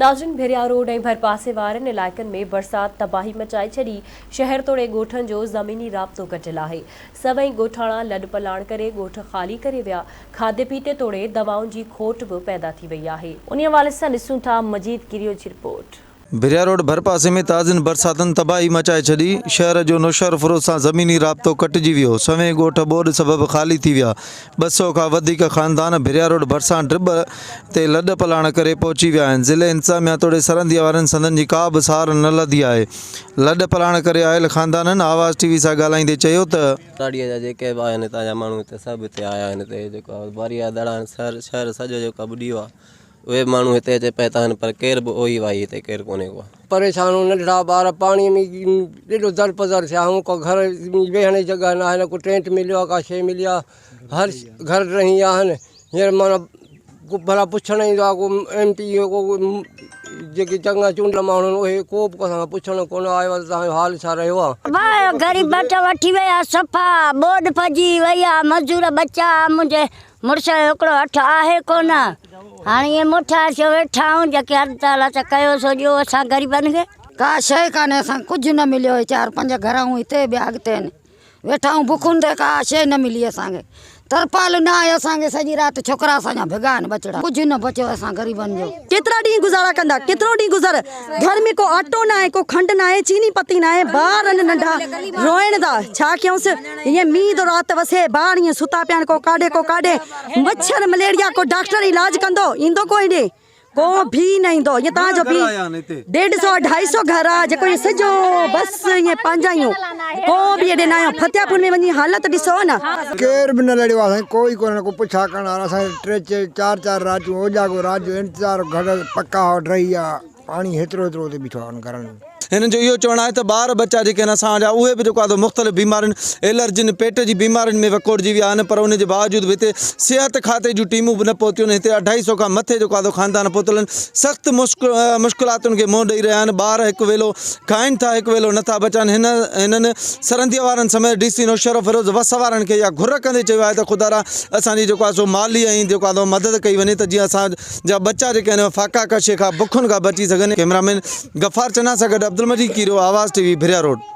ناظرين ڀريا روڊ ۽ ڀرپاسي وارن علائقن ۾ برسات تباهي مچائي ڇڏي، شهر توڙي ڳوٺن جو زميني رابطو ڪٽيل آهي، سوين ڳوٺاڻا لڏپلاڻ ڪري ڳوٺ خالي ڪري ويا، کاڌي پيتي توڙي دوائن جي کوٽ به پيدا ٿي وئي آهي. انهي حوالي سان ڏسون ٿا مجيد ڪيريو جي رپورٽ. ڀريا روڊ ڀرپاسي ۾ تازين برساتن تباهي مچائي ڇڏي، شهر جو نوشهروفروز سان زميني رابطو ڪٽجي ويو، سوين ڳوٺ ٻوڏ سبب خالي ٿي ويا، 200 کان وڌيڪ خاندان ڀريا روڊ ڀرسان ڊٻ تي لڏ پلاڻ ڪري پهچي ويا آهن، ضلعي انتظاميا توڙي سرنديء وارن سندن جي ڪا به سار نه لڌي آهي، لڏ پلاڻ ڪري آيل خاندانن آواز ٽي وي سان ڳالهائيندي چيو ته. ٽاڙيء جا جيڪي به آهن هتان جا ماڻهو هتي سڀ هتي آيا آهن هتي جيڪو باريا دڙا آهن شهر سڄو جيڪو ٻڏي ويو آهي. اهي به ماڻهو هتي اچي پهتا آهن پر ڪير به اوهي واهي هتي ڪير ڪونهي ڪو. پريشان هون ننڍڙا ٻار پاڻي ۾ ايڏو درپدر ٿيا آهيون ڪو گهر ۾ ويهڻ جي جڳهه ناهي نه ڪو ٽينٽ مليو آهي ڪا شيء ملي آهي هر گهر ڊهي ويا آهن هينئر معنيٰ ڪو ڀلا پڇڻ ايندو آهي ڪو ايم پي ڪو جيڪي چڱا چونڊيل ماڻهو آهن اهي ڪو به اسان کان پڇڻ ڪونه آيو آهي ته توهان جو حال ڇا رهيو آهي. واهه غريب ٻچا وٺي ويا صفا ٻوڏ پئجي وئي آ مزور ٻچا منهنجي مڙس جو هڪڙو هٿ آهي ڪونه، هاڻي ائين موٺا ٿيو ويٺا آهيون، جيڪي حد تعاليٰ ته ڪيو سو ڏيو اسان غريبن کي. ڪا شيء ڪانهي اسان کي ڪجهه نه مليو هي چار پنج گهر آهيون هتي ٻيا اڳتي آهن ويٺا آهيون بکن تي ڪا شيء نه ملي اسان کي ترپال نه آهي اسان کي سڄي رات ڇوڪرا اسان جا ڀڳا آهن ٻچڙا ڪجهه نه بچيو اسان غريبن جو. ڪيترا ڏينهن گذارا ڪندا ڪيترو ڏينهن گذر گهر ۾ ڪو آٽو ناهي ڪو کنڊ ناهي چيني پتي ناهي ٻار آهن ننڍا روئن ٿا ڇا ڪيونس ائين مينهن ٿو رات وسي ٻار ائين ستا پيا آهن ڪو ڪاڏي ڪو ڪاڏي مڇر مليريا ڪو ڊاڪٽر علاج ڪندو ايندو ڪو هيڏي ڪو به نه ايندو ائين تان جو به ڏيڍ سو اڍائي سو گهر آ جيڪو ائين سڄو بس ائين پنهنجا ئي ڪو به هيڏي نه آيو فتح پور ۾ وڃي حالت ڏسو نه. ڪير به نه لڙيو آ سائين ڪوئي ڪونهي ڪو پڇا ڪرڻ وارو اسان کي ٽي ٽي چار چار راتيون اوجاڳو رات جو انتظار گهر پکا ڊهي ويا پاڻي هيترو هيترو اتي بيٺو آ ان گهرن ۾. هنن جو اهو چوڻ آهي ته ٻار ٻچا جيڪي آهن اسان جا اهي به جيڪو آهي سو مختلف بيمارين الرجين پيٽ جي بيمارين ۾ وڪوڙجي ويا آهن پر ان جي باوجود به هتي صحت کاتي جون ٽيمون به نه پهتيون آهن هتي اڍائي سو کان مٿي جيڪو آهي سو خاندان پهتل آهن سخت مشڪلاتن کي منهن ڏئي رهيا آهن ٻار هڪ ويلو کائن ٿا هڪ ويلو نٿا بچن هن هنن سرندي وارن سميت ڊي سي نوشهروفيروز وس وارن کي اها گهر ڪندي چيو آهي ته خدارا اسان جي جيڪو آهي سو مالي ۽ جيڪو آهي سو مدد ڪئي وڃي ته جيئن اسان جا ٻچا جيڪي آهن فاقا ڪشي کان بکن کان بچي سگهن ڪئميرا مين غفار چنا سان گڏ عبدالمجيد ڪيريو آواز ٽي وي ڀريا روڊ.